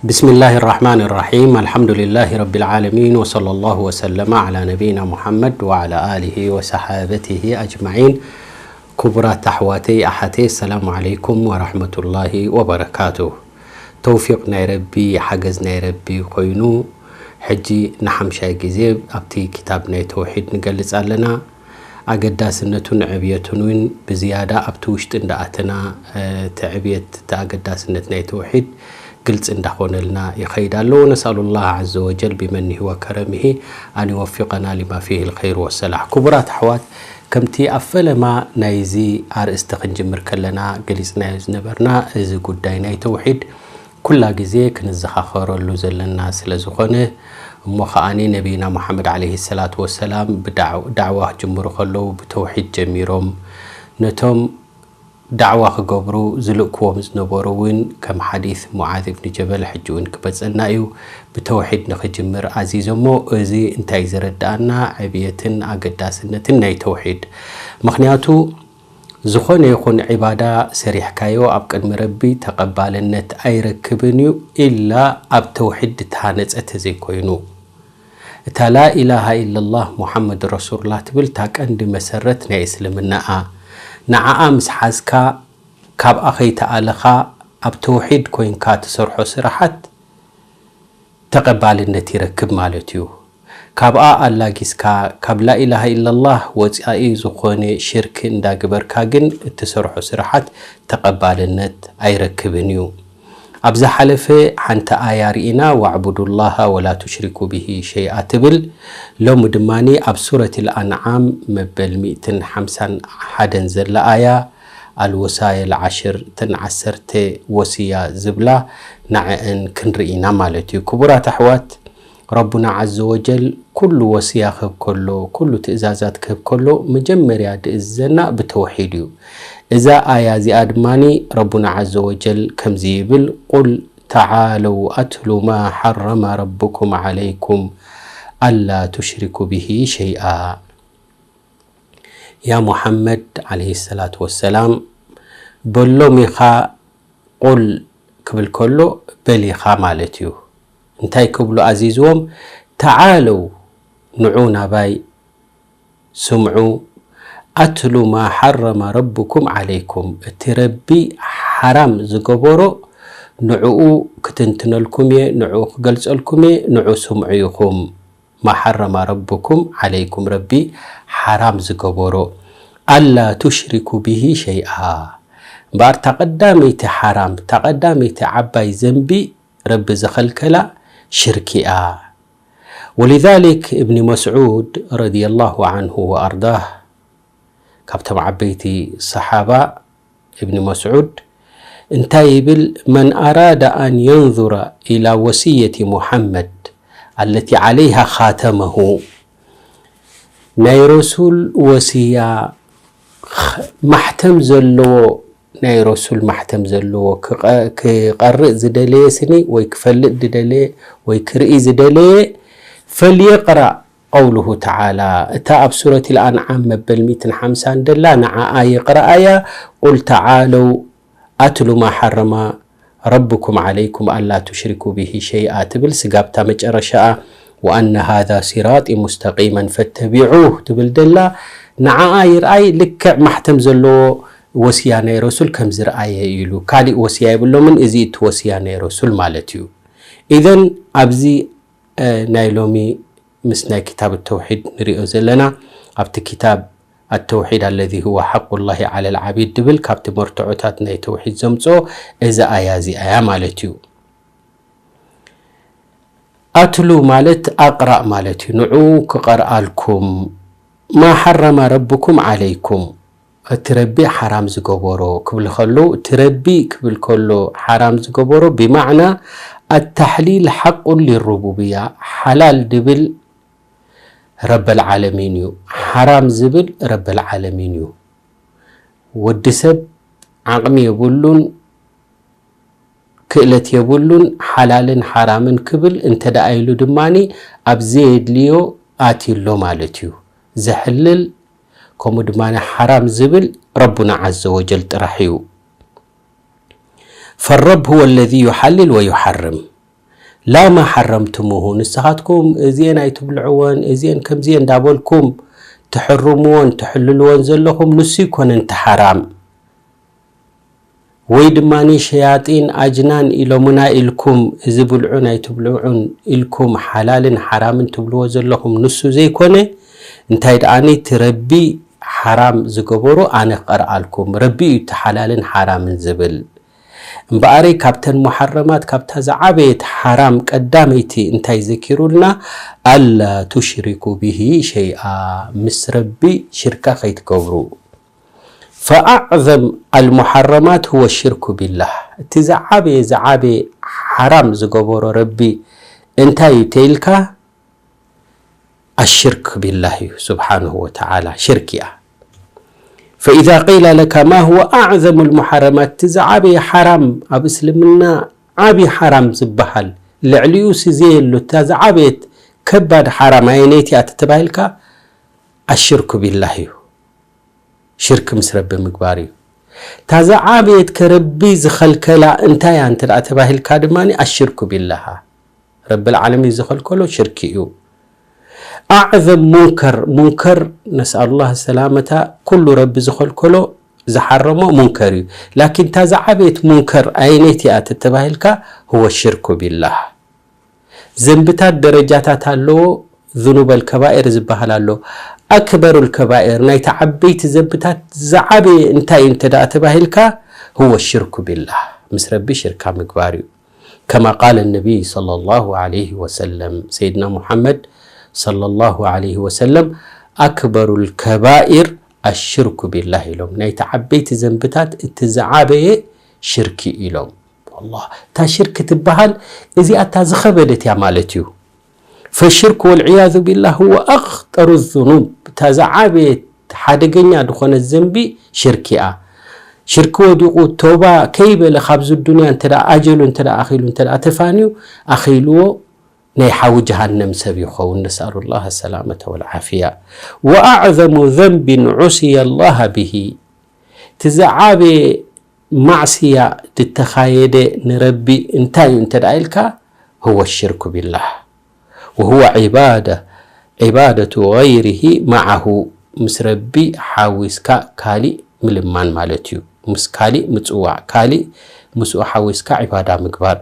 بسم الله الرحمن الرحيم. الحمد لله رب العالمين، وصلى الله وسلم على نبينا محمد وعلى آله وصحابته أجمعين. ክቡራት ኣሕዋተይ ኣሓተይ፣ السلام عليكم ورحمة الله وبركاته። ተውፊቕ ናይ ረቢ፣ ሓገዝ ናይ ረቢ ኮይኑ፣ ሕጂ ንሓምሻይ ግዜ ኣብቲ ክታብ ናይ ተውሒድ ንገልጽ ኣለና። ኣገዳስነቱን ዕብየቱን እውን ብዝያዳ ኣብቲ ውሽጢ እንዳኣተና፣ እቲ ዕብየት፣ እቲ ኣገዳስነት ናይ ተውሒድ ግልጺ እንዳኾነልና ይኸይድ ኣሎ። ونسأل الله عز وجل بمنه وكرمه أن يوفقنا لما فيه الخير والصلاح. ክቡራት ኣሕዋት፣ ከምቲ ኣብ ፈለማ ናይዚ ኣርእስቲ ክንጅምር ከለና ገሊጽናዮ ዝነበርና፣ እዚ ጉዳይ ናይ ተውሒድ ኩላ ግዜ ክንዘኻኸረሉ ዘለና ስለ ዝኾነ፣ እሞ ኸኣኒ ነቢይና ሙሓመድ ዓለይሂ ሰላቱ ወሰላም ብዳዕ-፣ ዳዕዋ ክጅምሩ ከለዉ ብተውሒድ ጀሚሮም። ነቶም ዳዕዋ ክገብሩ ዝልእክዎም ዝነበሩ እውን ከም ሓዲስ ሙዓዝ እብኒ ጀበል ሕጂ እውን ክመጸና እዩ፣ ብተውሒድ ንኽጅምር ኣዚዞሞ። እዚ እንታይ ዘረድኣና? ዕብየትን ኣገዳስነትን ናይ ተውሒድ። ምኽንያቱ ዝኾነ ይኹን ዒባዳ ሰሪሕካዮ ኣብ ቅድሚ ረቢ ተቐባልነት ኣይረክብን እዩ፣ ኢላ ኣብ ተውሒድ ዝተሃነጸ ተዘይኮይኑ። እታ ላኢላሃ ኢለላህ ሙሓመድ ረሱሉላህ ትብል እታ ቀንዲ መሰረት ናይ እስልምናኣ። ንዓኣ ምስ ሓዝካ፣ ካብኣ ከይተኣለኻ፣ ኣብ ተውሒድ ኮይንካ ትሰርሖ ስራሓት ተቐባልነት ይረክብ ማለት እዩ። ካብኣ ኣላጊስካ፣ ካብ ላኢላሃ ኢለላህ ወጻኢ ዝኾነ ሽርክ እንዳግበርካ ግን እትሰርሖ ስራሓት ተቐባልነት ኣይረክብን እዩ። ኣብ ዝሓለፈ ሓንቲ ኣያ ርኢና፣ "ወዕቡዱላሃ ወላ ቱሽሪኩ ቢሂ ሸይኣ" ትብል። ሎሚ ድማኒ ኣብ ሱረቲል ኣንዓም መበል ሚእትን ሓምሳን ሓደን ዘላ ኣያ፣ ኣልወሳየል ዓሽር፣ እተን ዓሰርተ ወስያ ዝብላ፣ ንዐአን ክንርኢ ኢና ማለት እዩ። ክቡራት ኣሕዋት፣ ረቡና ዓዘ ወጀል ኩሉ ወስያ ክህብ ከሎ፣ ኩሉ ትእዛዛት ክህብ ከሎ፣ መጀመርያ ድእዝዘና ብተውሒድ እዩ። እዛ ኣያ እዚኣ ድማኒ ረቡና ዓዘ ወጀል ከምዚ ይብል፣ "ቁል ተዓለው ኣትሉ ማ ሓረመ ረብኩም ዓለይኩም ኣላ ቱሽሪኩ ቢሂ ሸይኣ።" ያ ሙሓመድ ዓለይሂ ሰላቱ ወሰላም፣ በሎም ኢኻ፣ ቁል ክብል ከሎ በል ኢኻ ማለት እዩ። እንታይ ክብሉ ኣዚዝዎም? ተዓለው፣ ንዑ ናባይ፣ ስምዑ፣ ኣትሉ ማ ሓረመ ረብኩም ዓለይኩም፣ እቲ ረቢ ሓራም ዝገበሮ ንዕኡ ክትንትነልኩም እየ፣ ንዕኡ ክገልጸልኩም እየ፣ ንዑ ስምዑ ኢኹም። ማ ሓረመ ረብኩም ዓለይኩም፣ ረቢ ሓራም ዝገበሮ፣ ኣላ ቱሽሪኩ ቢሂ ሸይኣ። እምበኣር፣ እታ ቀዳመይቲ ሓራም፣ እታ ቀዳመይቲ ዓባይ ዘንቢ ረቢ ዝኸልከላ ሽርኪ እያ። ወሊዛሊክ፣ እብኒ መስዑድ ረዲየላሁ ዓንሁ ወኣርዳህ፣ ካብቶም ዓበይቲ ሰሓባ፣ እብኒ መስዑድ እንታይ ይብል? "መን ኣራደ ኣን የንዙረ ኢላ ወስየቲ ሙሓመድ ኣለቲ ዓለይሃ ኻተመሁ"፣ ናይ ረሱል ወስያ ኽ-፣ ማሕተም ዘለዎ፣ ናይ ረሱል ማሕተም ዘለዎ ክቐ-፣ ክቐርእ ዝደለየ ስኒ ወይ ክፈልጥ ዝደለየ ወይ ክርኢ ዝደለየ፣ ፈልየቕራእ ቀውሉሁ ተዓላ፣ እታ ኣብ ሱረቲል ኣንዓም መበል ሚእትን ሓምሳን ደላ ንዓኣ ይቕረኣያ። ቁል ተዓለው ኣትሉ ማ ሓረማ ረብኩም ዓለይኩም ኣላ ቱሽሪኩ ቢሂ ሸይኣ ትብል ስጋብታ መጨረሻኣ፣ ወኣነ ሃዛ ሲራጢ ሙስተቂመን ፈተቢዑህ ትብል ደላ ንዓኣ ይርኣይ። ልክዕ ማሕተም ዘለዎ ወስያ ናይ ረሱል ከም ዝረኣየ ኢሉ፣ ካሊእ ወስያ የብሎምን። እዚ እቲ ወስያ ናይ ረሱል ማለት እዩ። ኢዘን ኣብዚ፣ እ፣ ናይ ሎሚ ምስ ናይ ክታብ ተውሒድ ንሪኦ ዘለና፣ ኣብቲ ክታብ ኣተውሒድ ኣለዚ ሁወ ሓቁላሂ ዓለል ዓቢድ ድብል ካብቲ መርትዖታት ናይ ተውሒድ ዘምጽኦ እዛ ኣያ እዚኣ እያ ማለት እዩ። ኣትሉ ማለት ኣቕራእ ማለት እዩ። ንዑ ክቐርኣልኩም። ማ ሓረመ ረብኩም ዓለይኩም፣ እቲ ረቢ ሓራም ዝገበሮ ክብል ከሎ፣ እቲ ረቢ ክብል ከሎ ሓራም ዝገበሮ ብማዕና ኣታሕሊል ሓቁን ሊሩቡብያ፣ ሓላል ድብል ረበል ዓለሚን እዩ፣ ሓራም ዝብል ረበል ዓለሚን እዩ። ወዲ ሰብ ዓቕሚ የብሉን፣ ክእለት የብሉን፣ ሓላልን ሓራምን ክብል እንተ ደኣ ኢሉ ድማኒ ኣብ ዘየድልዮ ኣትዩ ኣሎ ማለት እዩ። ዘሕልል ከምኡ ድማ ሓራም ዝብል ረቡና ዓዘ ወጀል ጥራሕ እዩ። ፈረብ ሁወ ለዚ ዩሓልል ወዩሓርም። ላማ ሓረምትሙሁ፣ ንስኻትኩም እዚኤን ኣይትብልዕወን፣ እዚኤን ከምዚኤን እንዳበልኩም ትሕርምዎን ትሕልልዎን ዘለኹም፣ ንሱ ይኮነን እቲ ሓራም። ወይ ድማ ሸያጢን ኣጅናን ኢሎምና ኢልኩም፣ እዚ ብልዑን ኣይትብልዑን ኢልኩም፣ ሓላልን ሓራምን ትብልዎ ዘለኹም፣ ንሱ ዘይኮነ፣ እንታይ ደኣኒ፣ እቲ ረቢ ሓራም ዝገበሮ ኣነ ክቐርኣልኩም፣ ረቢ እዩ እቲ ሓላልን ሓራምን ዝብል። እምበኣረይ ካብተን ሙሓረማት፣ ካብታ ዝዓበየት ሓራም ቀዳመይቲ እንታይ ዘኪሩልና? ኣላ ቱሽሪኩ ብሂ ሸይኣ፣ ምስ ረቢ ሽርካ ከይትገብሩ። ፈኣዕዘም ኣልሙሓረማት ሁወ ሽርኩ ቢላህ። እቲ ዝዓበየ ዝዓበየ ሓራም ዝገበሮ ረቢ እንታይ እዩ ተይልካ? ኣሽርክ ቢላህ እዩ ስብሓንሁ ወተዓላ፣ ሽርክ እያ። ፈኢዛ ቂለ ለካ ማ ሁወ ኣዕዘሙ ልሙሓረማት፣ እቲ ዝዓበየ ሓራም ኣብ እስልምና ዓብዪ ሓራም ዝበሃል ልዕሊኡ ስዘየሉ እታ ዝዓበየት ከባድ ሓራም ኣየነይቲ እያ ተተባሂልካ? ኣሽርኩ ቢላህ እዩ። ሽርክ ምስ ረቢ ምግባር እዩ። እታ ዝዓበየት ከረቢ ዝኸልከላ እንታይ እያ እንተ ደኣ ተባሂልካ ድማ ኣሽርኩ ቢላሃ። ረብል ዓለሚን ዝኸልከሎ ሽርክ እዩ። ኣዕዘም ሙንከር፣ ሙንከር ነስኣሉላህ ሰላመታ፣ ኩሉ ረቢ ዝኸልከሎ ዝሓረሞ ሙንከር እዩ። ላኪን እታ ዝዓበየት ሙንከር ኣየነይቲ እያ ተተባሂልካ? ህወ ሽርኩ ቢላህ። ዘንብታት ደረጃታት ኣለዎ። ذنوب الكبائر ዝበሃል ኣሎ። ኣክበሩል ከባኤር ናይታ ዓበይቲ ዘንብታት ዝዓበየ እንታይ እዩ እንተ ደኣ ተባሂልካ? هو الشرك بالله፣ ምስ ረቢ ሽርካ ምግባር እዩ። كما قال النبي صلى الله عليه وسلم፣ ሰይድና ሙሓመድ صلى الله عليه وسلم أكبر الكبائر الشرك بالله ኢሎም። ናይታ ዓበይቲ ዘንብታት እቲ ዝዓበየ ሽርክ እዩ ኢሎም። ኣላህ፣ እታ ሽርክ ትበሃል እዚኣ እታ ዝኸበደት እያ ማለት እዩ። ፈሽርክ ወልዕያዙ ቢላህ ሁወ ኣኽጠሩ ዙኑብ፣ እታ ዝዓበየት ሓደገኛ ዝኾነት ዘንቢ ሽርክ እያ። ሽርክ ወዲቑ ቶባ ከይበለ ካብዚ ዱንያ እንተ ደኣ ኣጀሉ እንተ ደኣ ኣኺሉ እንተ ደኣ ተፋንዩ ኣኺልዎ ናይ ሓዊ ጀሃነም ሰብ ይኸውን። ነስኣሉላህ ሰላመተ ወልዓፍያ። ወኣዕዘሙ ዘንቢን ዑስየ ላህ ብሂ፣ እቲ ዝዓበየ ማዕስያ ዝተኻየደ ንረቢ እንታይ እዩ እንተ ደኣ ኢልካ፣ هو الشرك بالله وهو عبادة، عبادة غيره معه، ምስ ረቢ ሓዊስካ ካሊእ ምልማን ማለት እዩ። ምስ ካሊእ ምጽዋዕ፣ ካሊእ ምስኡ ሓዊስካ ዒባዳ ምግባር።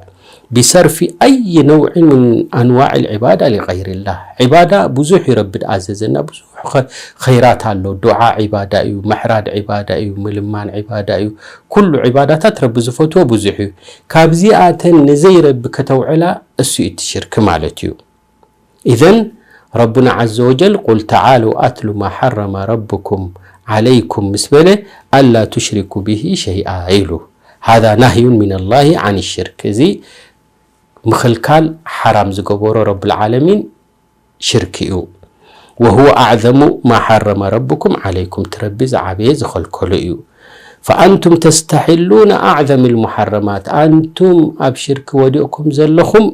بصرف أي نوع من أنواع العبادة لغير الله። ዒባዳ ብዙሕ እዩ ረቢ ዝኣዘዘና፣ ብዙሕ ኸ-፣ ኸይራት ኣሎ። ዱዓ ዒባዳ እዩ፣ ምሕራድ ዒባዳ እዩ፣ ምልማን ዒባዳ እዩ። ኩሉ ዒባዳታት ረቢ ዝፈትዎ ብዙሕ እዩ። ካብዚኣተን ንዘይረቢ ከተውዕላ እሱ እዩ እቲ ሽርክ ማለት እዩ። ኢዘን ረቡና ዓዘ ወጀል ቁል ተዓሉ ኣትሉ ማ ሓረመ ረብኩም ዓለይኩም ምስ በለ ኣላ ቱሽሪኩ ብሂ ሸይኣ ኢሉ። ሃዛ ናህዩን ሚነላሂ ዓን ሽርክ። እዚ ምኽልካል ሓራም ዝገበሮ ረብል ዓለሚን ሽርክ እዩ። ወሁወ ኣዕዘሙ ማ ሓረመ ረብኩም ዓለይኩም፣ እቲ ረቢ ዝዓበየ ዝኸልከሎ እዩ። ፈኣንቱም ተስተሒሉነ ኣዕዘም ልሙሓረማት፣ ኣንቱም ኣብ ሽርክ ወዲቕኩም ዘለኹም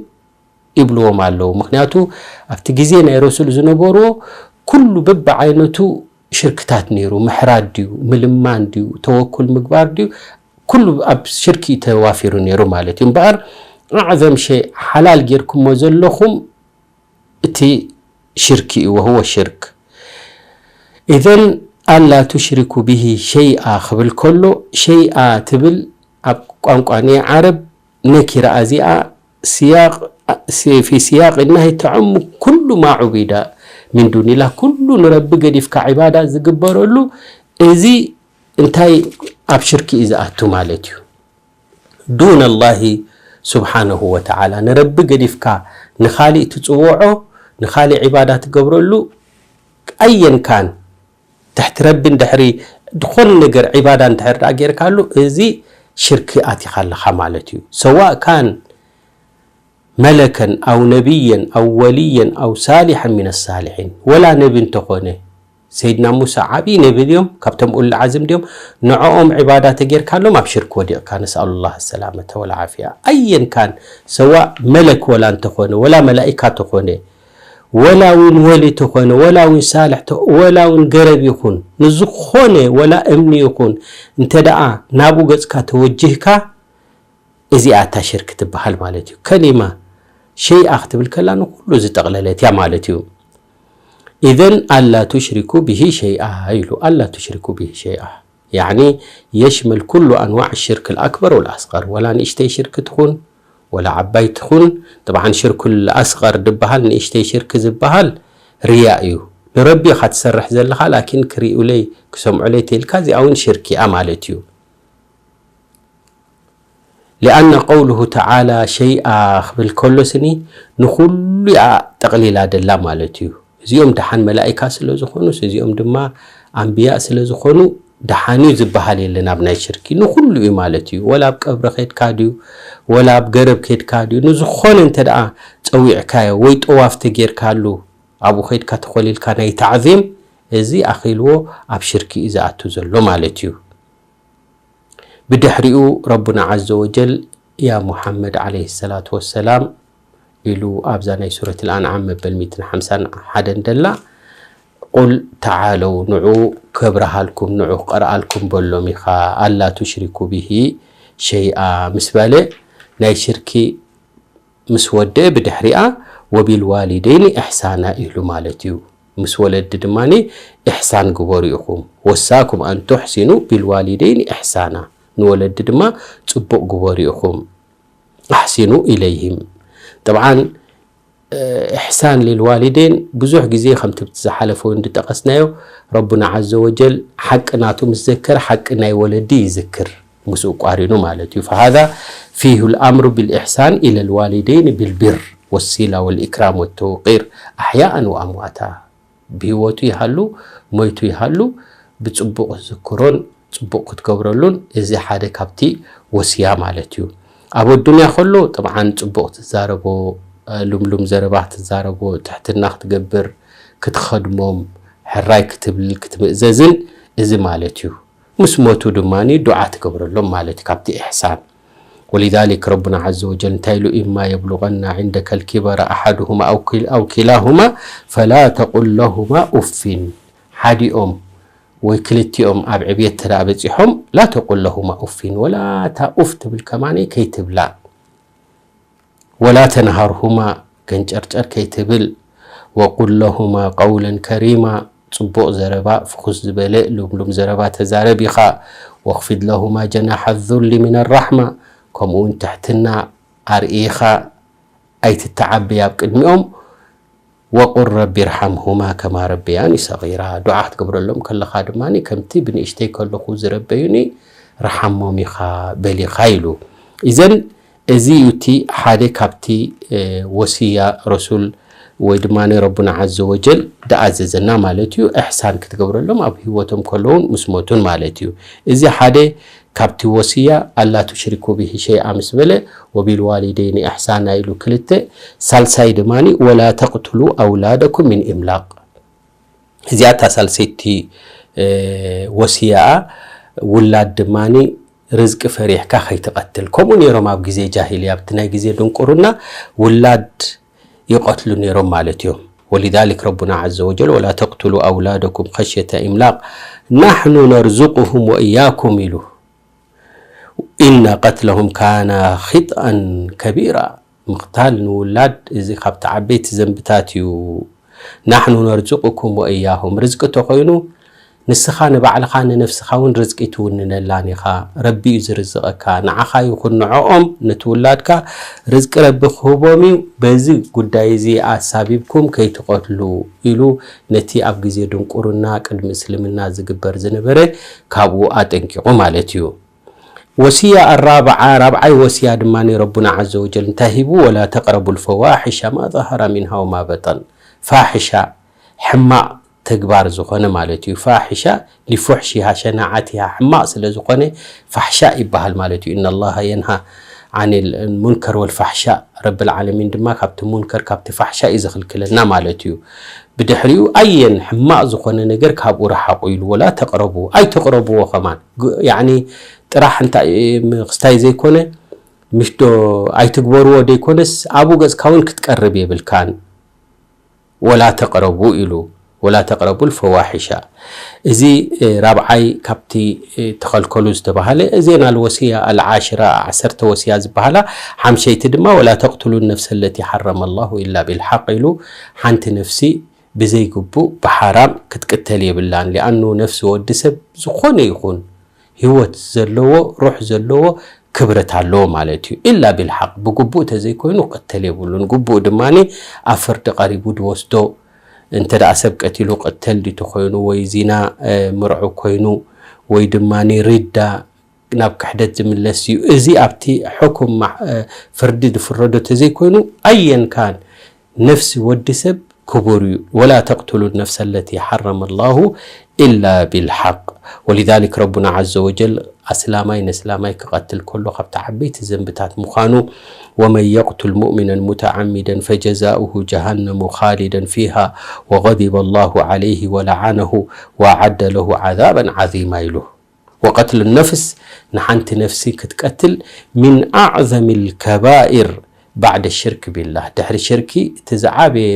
ይብልዎም ኣለዉ። ምኽንያቱ ኣብቲ ግዜ ናይ ረሱል ዝነበርዎ ኩሉ በብዓይነቱ ሽርክታት ነይሩ። ምሕራድ ድዩ፣ ምልማን ድዩ፣ ተወኩል ምግባር ድዩ፣ ኩሉ ኣብ ሽርክ እዩ ተዋፊሩ ነይሩ ማለት እዩ። እምበኣር ኣዕዘም ሸይ ሓላል ጌርኩሞ ዘለኹም እቲ ሽርክ እዩ፣ ወህወ ሽርክ። ኢዘን ኣላ ቱሽሪኩ ብሂ ሸይኣ ክብል ከሎ፣ ሸይኣ ትብል ኣብ ቋንቋ ናይ ዓረብ ነኪራ እዚኣ ሲያቅ፣ ሲ-፣ ፊ ሲያቅ ናሂ ተዕሙ ኩሉ ማ ዑቢዳ ሚን ዱኒላህ፣ ኩሉ ንረቢ ገዲፍካ ዒባዳ ዝግበረሉ፣ እዚ እንታይ ኣብ ሽርክ እዩ ዝኣቱ ማለት እዩ። ዱነ ላሂ ስብሓነሁ ወተዓላ፣ ንረቢ ገዲፍካ ንኻሊእ ትጽውዖ፣ ንኻሊእ ዒባዳ ትገብረሉ፣ ኣየን ካን ትሕቲ ረቢ እንድሕሪ ዝኾነ ነገር ዒባዳ እንድሕር ደኣ ጌርካሉ፣ እዚ ሽርክ ኣቲኻ ኣለኻ ማለት እዩ። ሰዋእ ካን መለከን ኣው ነቢየን ኣው ወልየን ኣው ሳሊሐን ሚነ ሳሊሒን፣ ወላ ነቢ እንተኾነ፣ ሰይድና ሙሳ ዓብዪ ነቢ ድዮም? ካብቶም ኡሉል ዓዝም ድዮም? ንዕኦም ዒባዳ ተጌርካሎም ኣብ ሽርክ ወዲቕካ። ነስኣሉላህ ሰላመተ ወልዓፍያ። ኣየን ካን፣ ሰዋእ መለክ ወላ እንተኾነ፣ ወላ መላኢካ ተኾነ፣ ወላ እውን ወሊ ተኾነ፣ ወላ እውን ሳልሕ ተ-፣ ወላ እውን ገረብ ይኹን፣ ንዝኾነ ወላ እምኒ ይኹን፣ እንተ ደኣ ናብኡ ገጽካ ተወጅህካ፣ እዚኣ እታ ሽርክ ትበሃል ማለት እዩ። ከሊማ ሸይኣ ክትብል ከላ ንኹሉ ዝጠቕለለት እያ ማለት እዩ። ኢዘን ኣላ ቱሽሪኩ ብሂ ሸይኣ ኢሉ። ኣላ ቱሽሪኩ ብሂ ሸይኣ ያዕኒ የሽመል ኩሉ ኣንዋዕ ሽርክ ልኣክበር ወልኣስቀር፣ ወላ ንእሽተይ ሽርክ ትኹን ወላ ዓባይ ትኹን። ጥብዓን ሽርኩል ኣስቀር ድበሃል ንእሽተይ ሽርክ ዝበሃል ርያ እዩ። ንረቢ ኢኻ ትሰርሕ ዘለኻ ላኪን ክርእዩለይ ክሰምዑለይ ተይልካ እዚኣ እውን ሽርክ እያ ማለት እዩ። ሊኣነ ቀውሉሁ ተዓላ ሸይኣ ክብል ከሎ ስኒ ንኹሉ እያ ጠቕሊላ ደላ ማለት እዩ። እዚኦም ደሓን መላኢካ ስለ ዝኾኑስ እዚኦም ድማ ኣንብያ ስለ ዝኾኑ ደሓን እዩ ዝበሃል የለን ኣብ ናይ ሽርኪ። ንኹሉ እዩ ማለት እዩ። ወላ ኣብ ቀብሪ ኬድካ ድዩ ወላ ኣብ ገረብ ኬድካ ድዩ ንዝኾነ እንተ ደኣ ጸዊዕካዮ ወይ ጠዋፍ ተጌርካሉ ኣብኡ ኬድካ ተኾሊልካ ናይ ታዕዚም እዚ ኣኺልዎ ኣብ ሽርኪ እዩ ዝኣቱ ዘሎ ማለት እዩ። ብድሕሪኡ ረቡና ዓዘ ወጀል ያ ሙሓመድ ዓለይሂ ሰላቱ ወሰላም ኢሉ ኣብዛ ናይ ሱረት ልኣንዓም መበል ሚእትን ሓምሳን ሓደን ደላ ቁል ተዓለው ንዑ ከብረሃልኩም ንዑ ክቐርኣልኩም በሎም ኢኻ ኣላ ቱሽሪኩ ብሂ ሸይኣ ምስ በለ ናይ ሽርኪ ምስ ወደአ ብድሕሪኣ ወቢልዋሊደይኒ ኢሕሳና ኢሉ ማለት እዩ። ምስ ወለዲ ድማ ኢሕሳን ግበሩ ኢኹም። ወሳኩም ኣን ቱሕሲኑ ቢልዋሊደይኒ ኢሕሳና ንወለዲ ድማ ጽቡቕ ግበሩ ኢኹም። ኣሕሲኑ ኢለይሂም ጥብዓን ኢሕሳን ሊልዋሊዴን ብዙሕ ግዜ ከምቲ ዝሓለፈ እውን ዝጠቐስናዮ ረቡና ዓዘ ወጀል ሓቂ ናቱ ምስ ዘከረ ሓቂ ናይ ወለዲ ይዝክር ምስኡ ቋሪኑ ማለት እዩ። فهذا فيه الأمر بالإحسان إلى الوالدين بالبر والصلة والإكرام والتوقير أحياء وأمواتا ብህይወቱ ይሃሉ ሞይቱ ይሃሉ ብጽቡቕ ዝክሮን ጽቡቕ ክትገብረሉን እዚ ሓደ ካብቲ ወስያ ማለት እዩ። ኣብ ኣዱንያ ከሎ ጥብዓን ጽቡቕ ትዛረቦ ልምሉም ዘረባ ክትዛረቦ ትሕትና ክትገብር ክትኸድሞም ሕራይ ክትብል ክትምእዘዝን እዚ ማለት እዩ። ምስ ሞቱ ድማ ዱዓ ትገብረሎም ማለት እዩ ካብቲ ኢሕሳን ولذلك ربنا عز وجل እንታይ ኢሉ إما يبلغن عندك الكبر أحدهما أو كلاهما فلا تقل لهما أف ሓዲኦም ወይ ክልቲኦም ኣብ ዕብየት ተዳ በፂሖም لا تقل لهما أف ወላ እታ ኡፍ ትብል ከማን ከይትብላ ولا تنهرهما ገንጨርጨር ከይትብል وقل لهما قولا كريما ጽቡቕ ዘረባ ፍኹስ ዝበለ ልምሉም ዘረባ ተዛረብ ኢኻ واخفض لهما جناح الذل من الرحمة ከምኡ እውን ትሕትና ኣርእኻ ኣይትተዓበ ኣብ ቅድሚኦም وقل رب ارحمهما كما ربياني صغيرا ዱዓ ክትገብረሎም ከለኻ ድማ ከምቲ ብንእሽተይ ከለኹ ዝረበዩኒ ርሓሞም ኢኻ በል ኢኻ ኢሉ። እዘን እዚ እዩ እቲ ሓደ ካብቲ ወስያ ረሱል ወይ ድማ ረቡና ዓዘ ወጀል ደኣዘዘና ማለት እዩ። እሕሳን ክትገብረሎም ኣብ ህይወቶም ከለውን ምስ ሞቱን ማለት እዩ። እዚ ሓደ ካብቲ ወስያ ኣላ ቱሽሪኩ ብሂ ሸይኣ ምስ በለ ወቢልዋሊደይኒ እሕሳና ኢሉ ክልተ ሳልሳይ ድማ ወላ ተቅትሉ ኣውላደኩም ምን ኢምላቅ እዚኣ እታ ሳልሰይቲ ወስያኣ ውላድ ድማ ርዝቂ ፈሪሕካ ከይትቐትል። ከምኡ ነይሮም ኣብ ግዜ ጃሂልያ ኣብቲ ናይ ግዜ ድንቁርና ውላድ ይቐትሉ ነይሮም ማለት እዮም። ولذلك ربنا عز وجل ولا تقتلوا أولادكم خشية إملاق نحن نرزقهم وإياكم ኢሉ إن قتلهم كان خطأ كبيرا ምቕታል ንውላድ እዚ ካብቲ ዓበይቲ ዘንብታት እዩ። نحن نرزقكم وإياهم ርዝቂ ተኾይኑ ንስኻ ንባዕልኻ ንነፍስኻ እውን ርዝቂ ትውንነላን ኢኻ። ረቢ እዩ ዝርዝቐካ። ንዓኻ ይኹን ንዕኦም ነቲ ውላድካ ርዝቂ ረቢ ክህቦም እዩ። በዚ ጉዳይ እዚ ኣሳቢብኩም ከይትቐትሉ ኢሉ ነቲ ኣብ ግዜ ድንቁርና ቅድሚ እስልምና ዝግበር ዝነበረ ካብኡ ኣጠንቂቑ ማለት እዩ። ወስያ ኣራብዓ ራብዓይ ወስያ ድማ ረቡና ዓዘ ወጀል እንታይ ሂቡ? ولا تقربوا الفواحش ما ظهر منها وما بطن ፋሕሻ ሕማቕ ተግባር ዝኾነ ማለት እዩ። ፋሕሻ ሊፉሕሽሃ ሸናዓትሃ ሕማቕ ስለ ዝኾነ ፋሕሻ ይበሃል ማለት እዩ። إن الله ينهى عن المنكر والفحشاء ረብል ዓለሚን ድማ ካብቲ ሙንከር ካብቲ ፋሕሻ እዩ ዝኽልክለና ማለት እዩ። ብድሕሪኡ ኣየን ሕማቕ ዝኾነ ነገር ካብኡ ረሓቑ ኢሉ ولا تقربوا ኣይትቕረብዎ ከማን ያዕኒ ጥራሕ እንታይ ክስታይ ዘይኮነ ምሽዶ ኣይትግበርዎ ደይኮነስ ኣብኡ ገጽካ እውን ክትቀርብ የብልካን። ولا تقربوا ኢሉ ወላ ተቕረቡ ልፈዋሒሻ። እዚ ራብዓይ ካብቲ ተኸልከሉ ዝተባሃለ። እዜን ኣልወስያ ኣልዓሽራ፣ ዓሰርተ ወስያ ዝበሃላ። ሓምሸይቲ ድማ ወላ ተቕትሉ ነፍሰ ለቲ ሓረመ ላሁ ኢላ ቢልሓቅ ኢሉ፣ ሓንቲ ነፍሲ ብዘይግቡእ ብሓራም ክትቅተል የብላን። ሊኣኑ ነፍሲ ወዲ ሰብ ዝኾነ ይኹን ህይወት ዘለዎ፣ ሩሕ ዘለዎ ክብረት ኣለዎ ማለት እዩ። ኢላ ቢልሓቅ፣ ብግቡእ ተዘይኮይኑ ክቅተል የብሉን። ግቡእ ድማ ኣብ ፍርዲ ቀሪቡ ድወስዶ፣ እንተ ደኣ ሰብ ቀቲሉ ቅተል ድዩ ተኮይኑ፣ ወይ ዚና ምርዑ ኮይኑ፣ ወይ ድማ ሪዳ ናብ ክሕደት ዝምለስ እዩ። እዚ ኣብቲ ሕኩም ፍርዲ ዝፍረዶ ተዘይኮይኑ፣ ኣየን ካን ነፍሲ ወዲ ሰብ ክቡር እዩ። ወላ ተቅትሉ ነፍሰ ለቲ ሓረመ ላሁ ኢላ ቢልሓቅ። ወሊዛሊክ ረቡና ዓዘ ወጀል ኣስላማይ ነስላማይ ክቐትል ከሎ ካብቲ ዓበይቲ ዘንብታት ምዃኑ፣ ወመን የቅቱል ሙእሚነን ሙተዓሚደን ፈጀዛኡሁ ጀሃነሙ ኻሊደን ፊሃ ወገዲበ ላሁ ዓለይህ ወለዓነሁ ወኣዓደ ለሁ ዓዛበን ዓዚማ ኢሉ። ወቀትሉ ነፍስ፣ ንሓንቲ ነፍሲ ክትቀትል፣ ሚን ኣዕዘሚ ልከባኢር ባዕደ ሽርክ ቢላህ፣ ድሕሪ ሽርኪ እቲ ዝዓበየ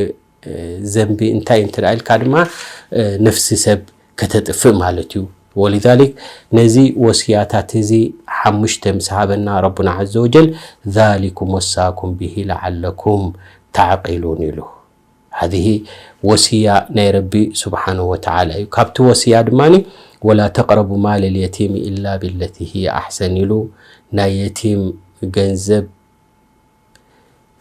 ዘንቢ እንታይ እንተ ኢልካ ድማ ነፍሲ ሰብ ከተጥፍእ ማለት እዩ። ወሊዛሊክ ነዚ ወስያታት እዚ ሓሙሽተ ምስ ሃበና ረቡና ዓዘ ወጀል ዛሊኩም ወሳኩም ብሂ ለዓለኩም ተዕቂሉን ኢሉ። ሃዚህ ወስያ ናይ ረቢ ስብሓንሁ ወተዓላ እዩ። ካብቲ ወስያ ድማ ወላ ተቅረቡ ማል ልየቲም ኢላ ብለቲ ህየ ኣሕሰን ኢሉ፣ ናይ የቲም ገንዘብ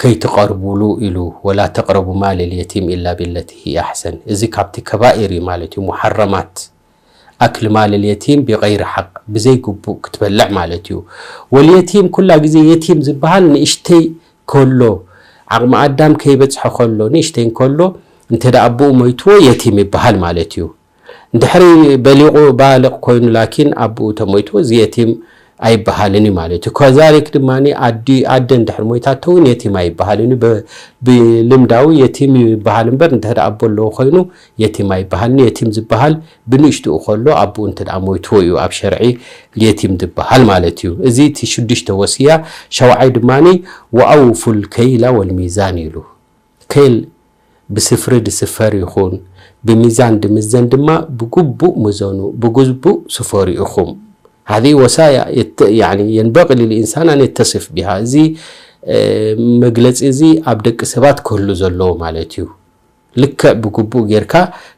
ከይትቐርቡሉ ኢሉ። ወላ ተቅረቡ ማል ልየቲም ኢላ ብለቲ ህየ ኣሕሰን። እዚ ካብቲ ከባኢር እዩ ማለት እዩ። ሙሓረማት ኣክል ማል ልየቲም ብغይሪ ሓቅ፣ ብዘይ ግቡእ ክትበልዕ ማለት እዩ። ወልየቲም ኩላ ግዜ የቲም ዝበሃል ንእሽተይ ከሎ፣ ዓቕሚ ኣዳም ከይበጽሐ ከሎ፣ ንእሽተይ እንከሎ እንተ ደኣ ኣቦኡ ሞይትዎ የቲም ይበሃል ማለት እዩ። እንድሕሪ በሊቑ ባልቕ ኮይኑ ላኪን ኣቦኡ ተሞይትዎ እዚ የቲም ኣይበሃልን እዩ ማለት እዩ። ከዛሊክ ድማ ኣዲ-፣ ኣደ እንድሕር ሞይታቶ እውን የቲም ኣይበሃልን እዩ። ብ-፣ ብልምዳዊ የቲም ይበሃል እምበር እንድሕር ኣቦ ኣለዎ ኮይኑ የቲም ኣይበሃልን። የቲም ዝበሃል ብንእሽትኡ ከሎ ኣቦኡ እንተ ደኣ ሞይትዎ እዩ ኣብ ሸርዒ የቲም ዝበሃል ማለት እዩ። እዚ እቲ ሽዱሽተ ወስያ። ሸውዓይ ድማ ወኣውፉል ከይላ ወልሚዛን ኢሉ። ከይል ብስፍሪ ድስፈር ይኹን፣ ብሚዛን ድምዘን ድማ ብግቡእ ምዘኑ፣ ብግቡእ ስፈሩ ኢኹም። ሃዚ ወሳያ የተ-፣ ያኒ የንበቂ ልልኢንሳን ኣን የተስፍ ቢሃ። እዚ፣ እ፣ መግለጺ እዚ ኣብ ደቂ ሰባት ክህሉ ዘለዎ ማለት እዩ። ልክዕ ብግቡእ ጌርካ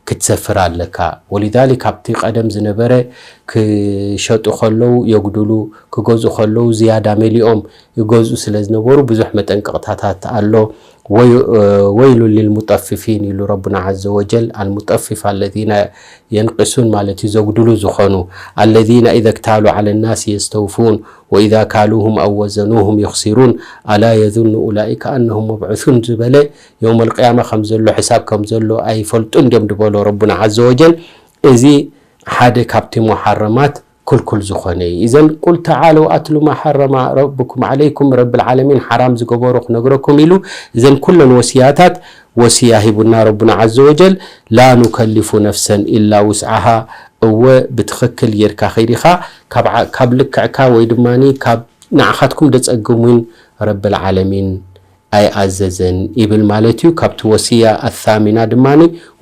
ክትሰፍር ኣለካ። ወሊዛሊክ ካብቲ ቀደም ዝነበረ ክሸጡ ከለዉ የጉድሉ፣ ክገዝኡ ከለዉ ዝያዳ መሊኦም ይገዝኡ ስለ ዝነበሩ ብዙሕ መጠንቀቕታታት ኣሎ። ወይ-፣ ወይሉ ሊልሙጠፍፊን ኢሉ ረቡና ዓዘ ወጀል። ኣልሙጠፍፍ ኣለዚነ የንቅሱን ማለት እዩ፣ ዘጉድሉ ዝኾኑ። ኣለዚነ ኢዘ ክታሉ ዓለ ናስ የስተውፉን ወኢዛ ካሉሁም ኣው ወዘኑሁም ዩኽሲሩን ኣላ የዙኑ ኡላኢከ ኣነሁም መብዑሱን ዝበለ፣ የውመል ቅያማ ከም ዘሎ፣ ሕሳብ ከም ዘሎ ኣይፈልጡን ድዮም ድበሎ ረቡና ዓዘ ወጀል። እዚ ሓደ ካብቲ ሙሓረማት ክልኩል ዝኾነ እዩ። እዘን ቁል ተዓለው ኣትሉ ማ ሓረማ ረብኩም ዓለይኩም፣ ረብል ዓለሚን ሓራም ዝገበሩ ክነግረኩም ኢሉ እዘን ኩለን ወስያታት ወስያ ሂቡና ረቡና ዓዘ ወጀል። ላ ኑከሊፉ ነፍሰን ኢላ ውስዓሃ። እወ ብትኽክል ጌርካ ከይዲኻ ካብ ዓ-፣ ካብ ልክዕካ ወይ ድማ ካብ ንዓኻትኩም ደጸግም እውን ረብል ዓለሚን ኣይኣዘዘን ይብል ማለት እዩ። ካብቲ ወስያ ኣሳሚና ድማ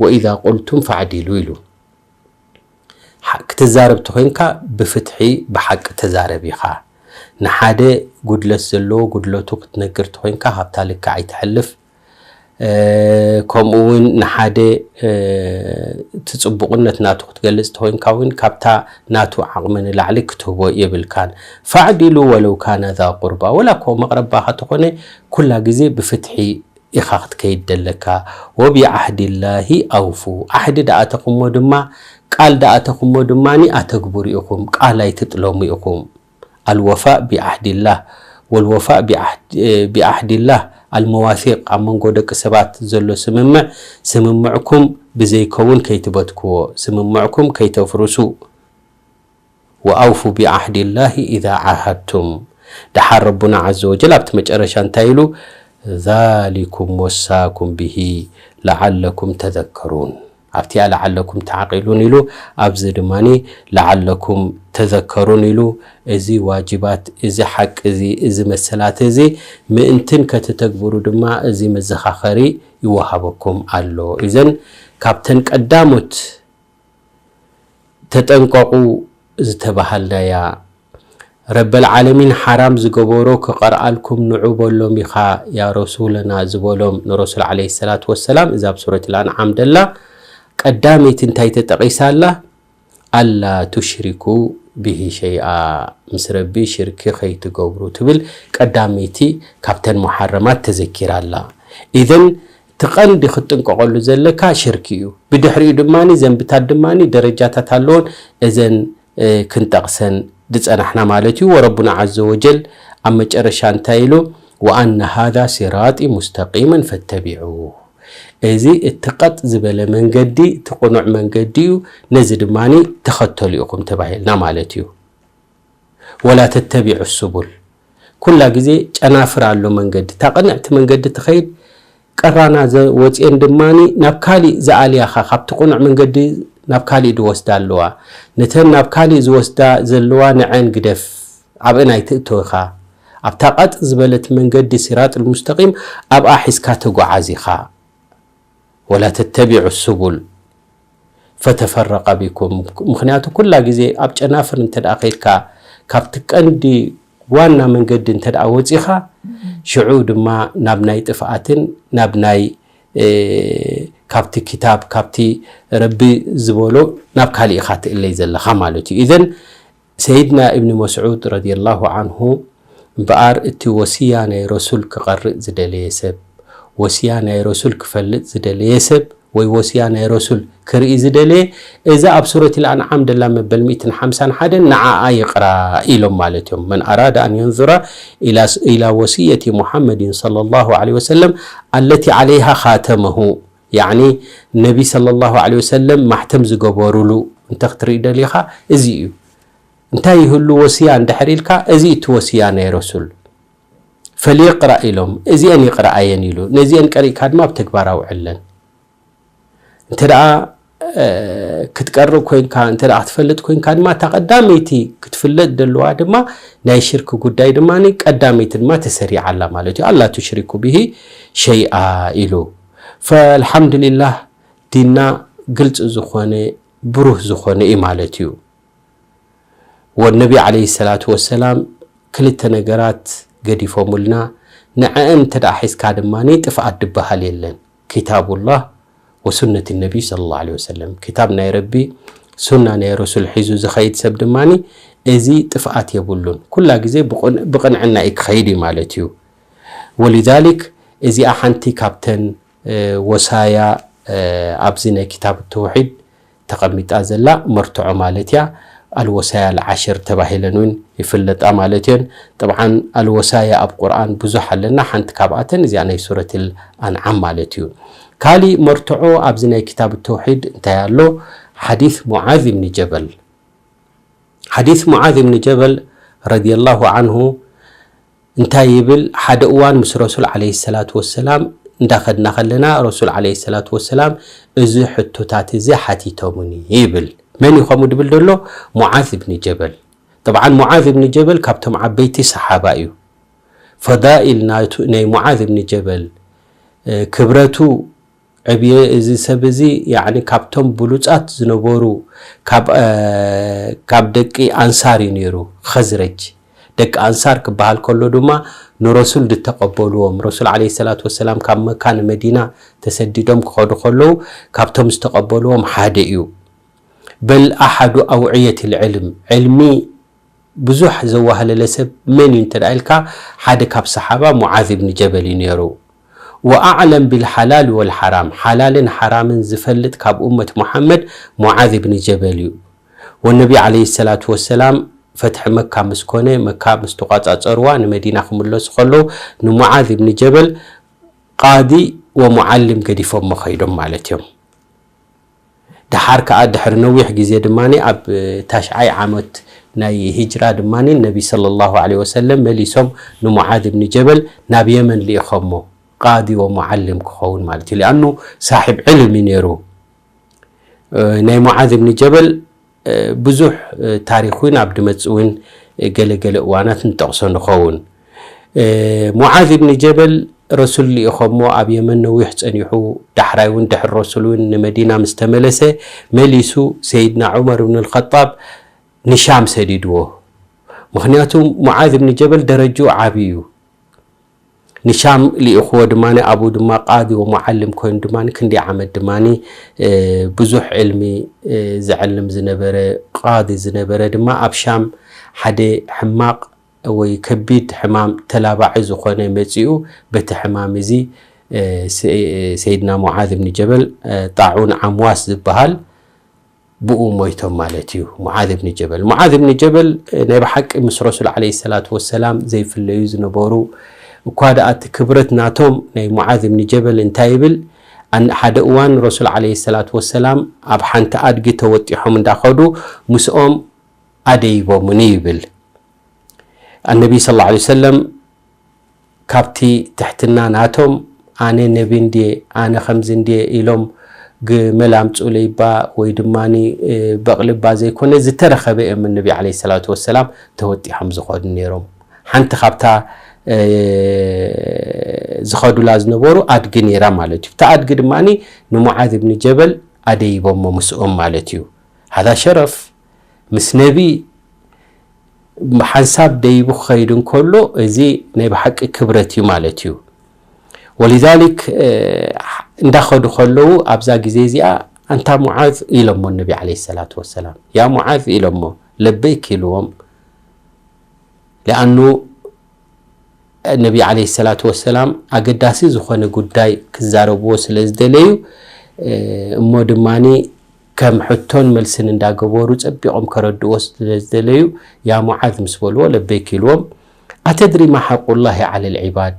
ወኢዛ ቁልቱም ፈዕዲሉ ኢሉ። ሓ-፣ ክትዛረብ ተኾይንካ ብፍትሒ ብሓቂ ተዛረብ ኢኻ። ንሓደ ጉድለት ዘለዎ ጉድለቱ ክትነግር ተኾይንካ ካብታ ልክዕ ኣይትሐልፍ። እ፣ ከምኡ እውን ንሓደ፣ እ፣ እቲ ጽቡቕነት ናቱ ክትገልጽ ተኾይንካ እውን ካብታ ናቱ ዓቕሚ ንላዕሊ ክትህቦ የብልካን። ፈዕዲሉ ወለው ካነ ዛ ቁርባ፣ ወላ እኮ መቕረባኻ ተኾነ ኩላ ግዜ ብፍትሒ ኢኻ ክትከይድ ደለካ። ወቢዓህዲላሂ ኣውፉ፣ ዓህዲ ደኣተኹሞ ድማ፣ ቃል ደኣተኹሞ ድማ ኣተግብሩ ኢኹም፣ ቃል ኣይትጥለሙ ኢኹም። ኣልወፋእ ቢዓህዲላህ ወልወፋእ ቢዓህድ-፣ ቢዓህዲላህ ኣልመዋሲቅ፣ ኣብ መንጎ ደቂ ሰባት ዘሎ ስምምዕ፣ ስምምዕኩም ብዘይከውን ከይትበትክዎ፣ ስምምዕኩም ከይተፍርሱ። ወኣውፉ ቢዓህዲላሂ ኢዛ ዓሃድቱም። ደሓር ረቡና ዓዘ ወጀል ኣብቲ መጨረሻ እንታይ ኢሉ? ዛሊኩም ወሳኩም ብሂ ለዓለኩም ተዘከሩን። ኣብቲኣ ለዓለኩም ተዓቂሉን ኢሉ፣ ኣብዚ ድማኒ ለዓለኩም ተዘከሩን ኢሉ፣ እዚ ዋጅባት፣ እዚ ሓቂ እዚ፣ እዚ መሰላት እዚ ምእንትን ከተተግብሩ ድማ እዚ መዘኻኸሪ ይወሃበኩም ኣሎ። እዘን ካብተን ቀዳሞት ተጠንቀቑ ዝተባሃልናያ፣ ረበል ዓለሚን ሓራም ዝገበሮ ክቐርኣልኩም ንዑ በሎም ኢኻ ያ ረሱለና ዝበሎም ንረሱል ዓለይሂ ሰላቱ ወሰላም፣ እዛ ኣብ ሱረት ኣልኣንዓም ደላ ቀዳመይቲ እንታይ ተጠቒሳ ኣላ? ኣላ ቱሽሪኩ ብሂ ሸይኣ፣ ምስ ረቢ ሽርኪ ከይትገብሩ ትብል ቀዳመይቲ ካብተን መሓረማት ተዘኪራ ኣላ። ኢዘን እቲ ቀንዲ ክትጥንቀቐሉ ዘለካ ሽርኪ እዩ። ብድሕሪኡ ድማ ዘንብታት ድማ ደረጃታት ኣለዎን፣ እዘን ክንጠቕሰን ዝጸናሕና ማለት እዩ። ወረቡና ዓዘ ወጀል ኣብ መጨረሻ እንታይ ኢሉ? ወኣነ ሃዛ ሲራጢ ሙስተቂመን ፈተቢዑ፣ እዚ እቲ ቀጥ ዝበለ መንገዲ እቲ ቅኑዕ መንገዲ እዩ፣ ነዚ ድማ ተኸተሉ ኢኹም ተባሂልና ማለት እዩ። ወላ ተተቢዑ ሱቡል፣ ኩላ ግዜ ጨናፍር ኣሎ መንገዲ፣ እታ ቅንዕቲ መንገዲ ትኸይድ ቀራና ወፅኤን ድማ ናብ ካሊእ ዝኣልያኻ ካብቲ ቅኑዕ መንገዲ ናብ ካሊእ ዝወስዳ ኣለዋ። ነተን ናብ ካሊእ ዝወስዳ ዘለዋ ንዐን ግደፍ፣ ኣብአን ኣይትእተው ኢኻ። ኣብታ ቀጥ ዝበለት መንገዲ ሲራጥ ልሙስተቂም ኣብኣ ሒዝካ ተጓዓዝ ኢኻ። ወላ ተተቢዑ ሱቡል ፈተፈረቀ ቢኩም። ምኽንያቱ ኩላ ግዜ ኣብ ጨናፍር እንተ ደኣ ከይድካ ካብቲ ቀንዲ ዋና መንገዲ እንተ ደኣ ወፂኻ ሽዑ ድማ ናብ ናይ ጥፍኣትን ናብ ናይ ካብቲ ክታብ ካብቲ ረቢ ዝበሎ ናብ ካሊእ ኢኻ ትእለይ ዘለኻ ማለት እዩ። ኢዘን ሰይድና እብኒ መስዑድ ረዲየላሁ ዓንሁ እምበኣር እቲ ወስያ ናይ ረሱል ክቐርእ ዝደለየ ሰብ፣ ወስያ ናይ ረሱል ክፈልጥ ዝደለየ ሰብ ወይ ወስያ ናይ ረሱል ክርኢ ዝደለየ እዛ ኣብ ሱረት ኣልኣንዓም ደላ መበል ሚእትን ሓምሳን ሓደን ንዓኣ ይቕራ ኢሎም ማለት እዮም። መን ኣራደ ኣን የንዙረ ኢላ ወስየቲ ሙሓመድን ሰለላሁ ዓለይሂ ወሰለም ኣለቲ ዓለይሃ ካተመሁ፣ ያዕኒ ነቢ ሰለላሁ ዓለይሂ ወሰለም ማሕተም ዝገበሩሉ እንተ ክትርኢ ደሊኻ እዚ እዩ። እንታይ ይህሉ ወስያ እንድሕር ኢልካ፣ እዚ እቲ ወስያ ናይ ረሱል። ፈልየቅራእ ኢሎም፣ እዚአን ይቕረኣየን ኢሉ። ነዚአን ቀሪእካ ድማ ኣብ ተግባር ኣውዕለን። እንተ ደኣ ክትቀርእ ኮይንካ፣ እንተ ደኣ ክትፈልጥ ኮይንካ ድማ እታ ቀዳመይቲ ክትፍለጥ ደለዋ ድማ ናይ ሽርክ ጉዳይ ድማ ቀዳመይቲ ድማ ተሰሪዓ ኣላ ማለት እዩ። ኣላ ቱሽሪኩ ብሂ ሸይኣ ኢሉ። ፈልሓምዱሊላህ ዲንና ግልፂ ዝኾነ ብሩህ ዝኾነ እዩ ማለት እዩ። ወነቢ ዓለይሂ ሰላቱ ወሰላም ክልተ ነገራት ገዲፎምልና፣ ንዐአን እንተ ደኣ ሒዝካ ድማ ጥፍኣት ድበሃል የለን። ኪታቡላህ ወሱነት ነቢይ ሰለላሁ ዓለይሂ ወሰለም። ክታብ ናይ ረቢ፣ ሱና ናይ ረሱል ሒዙ ዝኸይድ ሰብ ድማ እዚ ጥፍኣት የብሉን። ኩላ ግዜ ብቕን-፣ ብቕንዕና እዩ ክኸይድ እዩ ማለት እዩ። ወሊዛሊክ እዚኣ ሓንቲ ካብተን ወሳያ ኣብዚ ናይ ክታብ ተውሒድ ተቐሚጣ ዘላ መርትዖ ማለት እያ። ኣልወሳያ ኣልዓሽር ተባሂለን እውን ይፍለጣ ማለት እየን። ጠብዓን ኣልወሳያ ኣብ ቁርኣን ብዙሕ ኣለና። ሓንቲ ካብኣተን እዚኣ ናይ ሱረት ኣንዓም ማለት እዩ። ካሊእ መርትዖ ኣብዚ ናይ ክታብ ተውሒድ እንታይ ኣሎ? ሓዲስ ሙዓዝ ብኒ ጀበል። ሓዲስ ሙዓዝ ብኒ ጀበል ረዲየላሁ ዓንሁ እንታይ ይብል? ሓደ እዋን ምስ ረሱል ዓለይሂ ሰላቱ ወሰላም እንዳኸድና ከለና ረሱል ዓለይሂ ሰላቱ ወሰላም እዚ ሕቶታት እዚ ሓቲቶምኒ ይብል። መን እዩ ከምኡ ድብል ዘሎ? ሙዓዝ ብኒ ጀበል። ጠብዓን ሙዓዝ ብኒ ጀበል ካብቶም ዓበይቲ ሰሓባ እዩ። ፈዳኢል ናቱ-፣ ናይ ሙዓዝ ብኒ ጀበል፣ እ፣ ክብረቱ ዕብየ እዚ ሰብ እዚ ያዕኒ ካብቶም ብሉጻት ዝነበሩ ካብ፣ እ፣ ካብ ደቂ ኣንሳር እዩ ነይሩ። ኸዝረጅ ደቂ ኣንሳር ክበሃል ከሎ ድማ ንረሱል ዝተቐበልዎም፣ ረሱል ዓለይሂ ሰላቱ ወሰላም ካብ መካ ንመዲና ተሰዲዶም ክኸዱ ከለዉ ካብቶም ዝተቐበልዎም ሓደ እዩ። በል ኣሓዱ ኣውዕየት ልዕልም፣ ዕልሚ ብዙሕ ዘዋህለለ ሰብ መን እዩ እንተ ደኣ ኢልካ፣ ሓደ ካብ ሰሓባ ሙዓዝ ብኒ ጀበል እዩ ነይሩ። ወኣዕለም ቢልሓላል ወልሓራም፣ ሓላልን ሓራምን ዝፈልጥ ካብ ኡመት ሙሓመድ ሙዓዝ ብኒ ጀበል እዩ። ወነቢ ዓለይሂ ሰላቱ ወሰላም ፈትሒ መካ ምስ ኮነ፣ መካ ምስ ተቋጻጸርዋ፣ ንመዲና ክምለሱ ከለዉ፣ ንሙዓዝ ብኒ ጀበል ቃዲ ወሙዓልም ገዲፎሞ ኸይዶም ማለት እዮም። ደሓር ከኣ ድሕሪ ነዊሕ ግዜ ድማ ኣብ ታሽዓይ ዓመት ናይ ሂጅራ ድማ ነቢ ሰለላሁ ዓለይሂ ወሰለም መሊሶም ንሙዓዝ ብኒ ጀበል ናብ የመን ልኢኾሞ፣ ቃዲ ወሙዓልም ክኸውን ማለት እዩ። ሊኣኑ ሳሒብ ዕልም እዩ ነይሩ። እ፣ ናይ ሙዓዝ እብኒ ጀበል፣ እ፣ ብዙሕ፣ እ፣ ታሪኽ እውን ኣብ ድመጽእ እውን፣ እ፣ ገለ ገለ እዋናት ንጠቕሶ ንኸውን። እ፣ ሙዓዝ እብኒ ጀበል ረሱል ልኢኾሞ ኣብ የመን ነዊሕ ጸኒሑ፣ ዳሕራይ እውን ድሕሪ ረሱል እውን ንመዲና ምስ ተመለሰ፣ መሊሱ ሰይድና ዑመር እብን ኣልኸጣብ ንሻም ሰዲድዎ። ምኽንያቱ ሙዓዝ እብኒ ጀበል ደረጅኡ ዓቢ እዩ። ንሻም ልኢኽዎ ድማ፣ ኣብኡ ድማ ቃዲ ወሙዓልም ኮይኑ ድማ ክንደይ ዓመት ድማ፣ እ፣ ብዙሕ ዕልሚ፣ እ፣ ዘዕልም ዝነበረ ቃዲ ዝነበረ ድማ ኣብ ሻም ሓደ ሕማቕ ወይ ከቢድ ሕማም ተላባዒ ዝኾነ መጺኡ፣ በቲ ሕማም እዚ፣ እ፣ ሰ-፣ ሰይድና ሙዓዝ እብኒ ጀበል፣ እ፣ ጣዑን ዓምዋስ ዝበሃል ብኡ ሞይቶም ማለት እዩ። ሙዓዝ እብኒ ጀበል፣ ሙዓዝ እብኒ ጀበል፣ እ፣ ናይ ብሓቂ ምስ ረሱል ዓለይሂ ሰላቱ ወሰላም ዘይፍለዩ ዝነበሩ፣ እኳ ደኣ እቲ ክብረት ናቶም ናይ ሙዓዝ እብኒ ጀበል እንታይ ይብል? ኣን-፣ ሓደ እዋን ረሱል ዓለይሂ ሰላቱ ወሰላም ኣብ ሓንቲ ኣድጊ ተወጢሖም እንዳኸዱ ምስኦም ኣደይቦምኒ ይብል። ኣነቢ ሰለላሁ ዐለይሂ ወሰለም ካብቲ ትሕትና ናቶም፣ "ኣነ ነቢ እንድየ፣ ኣነ ከምዚ እንድየ" ኢሎም ግመል ኣምጹለይባ ወይ ድማ፣ እ፣ በቕሊባ ዘይኮነ ዝተረኸበ እዮም ንነቢ ዓለይሂ ሰላቱ ወሰላም ተወጢሖም ዝኸዱ ነይሮም። ሓንቲ ካብታ፣ እ፣ ዝኸዱላ ዝነበሩ ኣድጊ ነይራ ማለት እዩ። እታ ኣድጊ ድማ ንሙዓዝ እብኒ ጀበል ኣደይቦሞ ምስኦም ማለት እዩ። ሃዛ ሸረፍ ምስ ነቢ ሓንሳብ ደይቡ ክኸይድ እንከሎ፣ እዚ ናይ ብሓቂ ክብረት እዩ ማለት እዩ። ወሊዛሊክ፣ እ፣ እንዳኸዱ ከለዉ ኣብዛ ግዜ እዚኣ፣ "ኣንታ ሙዓዝ" ኢሎሞ ነቢ ዓለይሂ ሰላቱ ወሰላም። "ያ ሙዓዝ" ኢሎሞ። "ለበይክ" ኢልዎም። ሊኣኑ ነቢ ዓለይሂ ሰላቱ ወሰላም ኣገዳሲ ዝኾነ ጉዳይ ክዛረብዎ ስለ ዝደለዩ፣ እ፣ እሞ ድማ ከም ሕቶን መልስን እንዳገበሩ ጸቢቖም ከረድዎ ስለ ዝደለዩ፣ "ያ ሙዓዝ" ምስ በልዎ፣ "ለበይክ" ኢልዎም። "ኣተድሪ ማ ሓቁላሂ ዓለል ዒባድ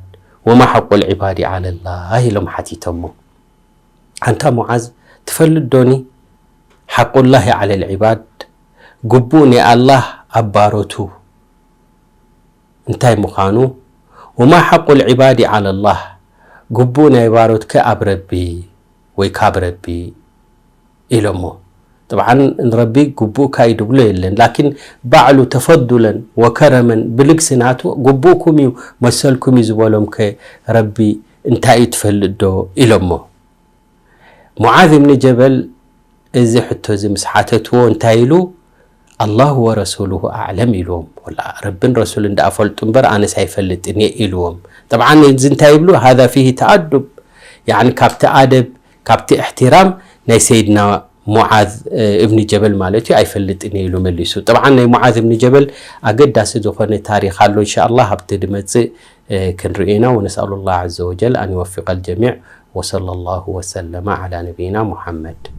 ወማ ሓቁል ዒባዲ ዓለላህ?" ኢሎም ሓቲቶሞ። "ኣንታ ሙዓዝ፣ ትፈልጥ ዶኒ ሓቁላሂ ዓለል ዒባድ፣ ግቡእ ናይ ኣላህ ኣብ ባሮቱ እንታይ ምዃኑ፣ ወማ ሓቁል ዒባዲ ዓለላህ፣ ግቡእ ናይ ባሮትከ ኣብ ረቢ ወይ ካብ ረቢ?" ኢሎሞ። ጥብዓን ንረቢ ግቡእካ እዩ ድብሎ የለን፣ ላኪን ባዕሉ ተፈዱለን ወከረመን ብልግሲ ናቱ ግቡእኩም እዩ መሰልኩም እዩ ዝበሎም ከ ረቢ እንታይ እዩ ትፈልጥ ዶ ኢሎሞ። ሙዓዝ እብኒ ጀበል እዚ ሕቶ እዚ ምስ ሓተትዎ እንታይ ኢሉ? "ኣላሁ ወረሱሉሁ ኣዕለም" ኢልዎም። "ወላ ረብን ረሱልን ደኣ ፈልጡ እምበር ኣነስ ኣይፈልጥን እየ" ኢልዎም። ጠብዓን እዚ እንታይ ይብሉ? ሃዛ ፊሂ ተኣዱብ፣ ያዕኒ ካብቲ ኣደብ፣ ካብቲ እሕትራም ናይ ሰይድና ሙዓዝ፣ እ፣ እብኒ ጀበል ማለት እዩ፣ "ኣይፈልጥን እየ" ኢሉ መሊሱ። ጠብዓን ናይ ሙዓዝ እብኒ ጀበል ኣገዳሲ ዝኾነ ታሪኽ ኣሎ፣ እንሻኣላህ ኣብቲ ድመጽእ፣ እ፣ ክንርእዮ ኢና። ወነስኣሉ ላህ ዐዘ ወጀል ኣን ይወፊቀ ልጀሚዕ። ወሰለ ላሁ ወሰለመ ዐላ ነቢይና ሙሐመድ።